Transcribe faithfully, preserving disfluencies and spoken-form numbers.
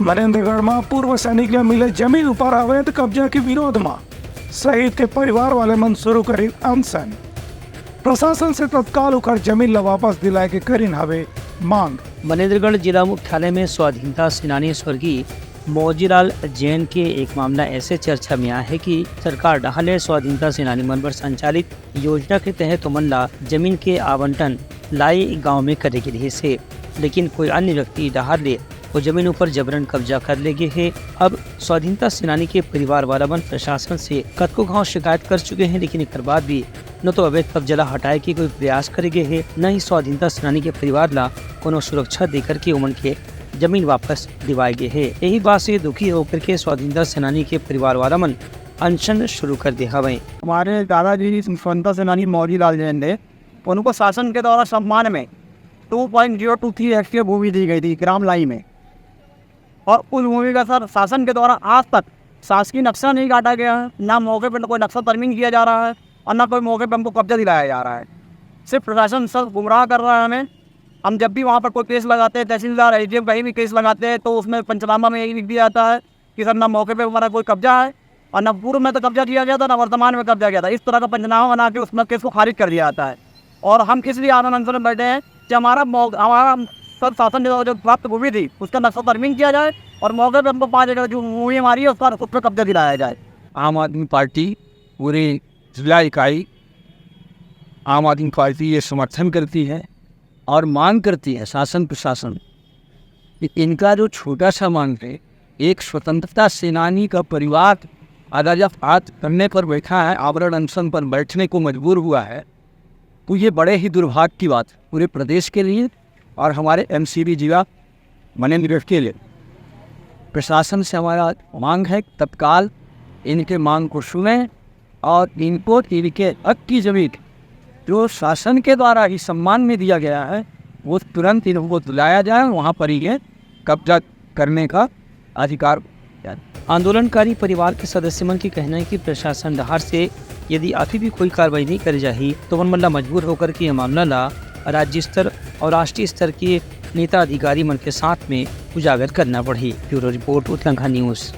मनेंद्रगढ़ म पूर्व सैनिक ल मिले जमीन उपर अवैध कब्जा के विरोध म शहीद के परिवार वाले मन शुरू करिन अनशन। प्रशासन से तत्काल उखर जमीन ल वापस दिलाए के करिन हवे मांग। मनेंद्रगढ़ जिला मुख्यालय में स्वाधीनता सेनानी स्वर्गीय मौजीलाल जैन के एक मामला ऐसे चर्चा में आया है कि सरकार डहार ले स्वाधीनता सेनानी मन बर संचालित योजना के तहत ओमन ला जमीन के आवंटन लाई गांव में करे गे रिहिस हे, लेकिन कोई अन्य व्यक्ति डहार ले वो जमीन ऊपर जबरन कब्जा कर ले गे हे। अब स्वाधीनता सेनानी के परिवार वाला मन प्रशासन से कतको घाव शिकायत कर चुके हैं, लेकिन एकर बाद भी न तो अवैध कब्जा ला हटाए के कोई प्रयास करे गे हे, न ही स्वाधीनता सेनानी के परिवार ला कोनो सुरक्षा देकर के ओमन के जमीन वापस दिवाए गे हे। यही बात से दुखी होकर के स्वाधीनता सेनानी के परिवार वाला मन अनशन शुरू कर दे हवय। हमारे दादाजी स्वतंत्रता सेनानी मौजी लाल जैन थे, उनको शासन के द्वारा सम्मान में two point zero two three hectare भूमि दी गई थी ग्राम लाई में, और उस भूमि का सर शासन के द्वारा आज तक शासकीय नक्शा नहीं काटा गया है, ना मौके पर कोई नक्शा तरमीम किया जा रहा है और ना कोई मौके पर हमको कब्जा दिलाया जा रहा है। सिर्फ प्रशासन सर गुमराह कर रहा है हमें। हम जब भी वहाँ पर कोई केस लगाते हैं, तहसीलदार एसडीएम कहीं भी केस लगाते हैं, तो उसमें पंचनामा में यही लिख दिया जाता है कि सर ना मौके पे हमारा कोई कब्जा है और ना पूर्व में तो कब्जा किया गया था, ना वर्तमान में कब्जा किया था। इस तरह का पंचनामा बना के उसमें केस को खारिज कर दिया जाता है। और हम इसलिए आनंद अनशन में बैठे हैं कि हमारा मौ- हमारा सर शासन द्वारा जो प्राप्त भूमि थी, उसका नक्शा तरमीम किया जाए और मौके पे हमको पाँच एकड़ जो भूमि हमारी है, उसका उस पर कब्जा दिलाया जाए। आम आदमी पार्टी पूरी जिला इकाई आम आदमी पार्टी ये समर्थन करती है और मांग करती है शासन प्रशासन कि इनका जो छोटा सा मांग है, एक स्वतंत्रता सेनानी का परिवार अगर जब हाथ धरने पर बैठा है, आवरण अनशन पर बैठने को मजबूर हुआ है, तो ये बड़े ही दुर्भाग्य की बात है पूरे प्रदेश के लिए और हमारे एमसीबी जिला मनेंद्रगढ़ के लिए। प्रशासन से हमारा मांग है, तत्काल इनके मांग को सुने और इनको इनके हक की जमीन जो शासन के द्वारा ही सम्मान में दिया गया है, वो तुरंत इनको दिलाया जाए, वहाँ पर ही ये कब्जा करने का अधिकार। आंदोलनकारी परिवार के सदस्य मन के कहना है कि प्रशासन डहार से यदि अभी भी कोई कार्रवाई नहीं करे जाही, तो ओमन मन ला मजबूर होकर के ये मामला ला राज्य स्तर और राष्ट्रीय स्तर के नेता अधिकारी मन के साथ में उजागर करना पड़ही। Bureau report, Utlangha news.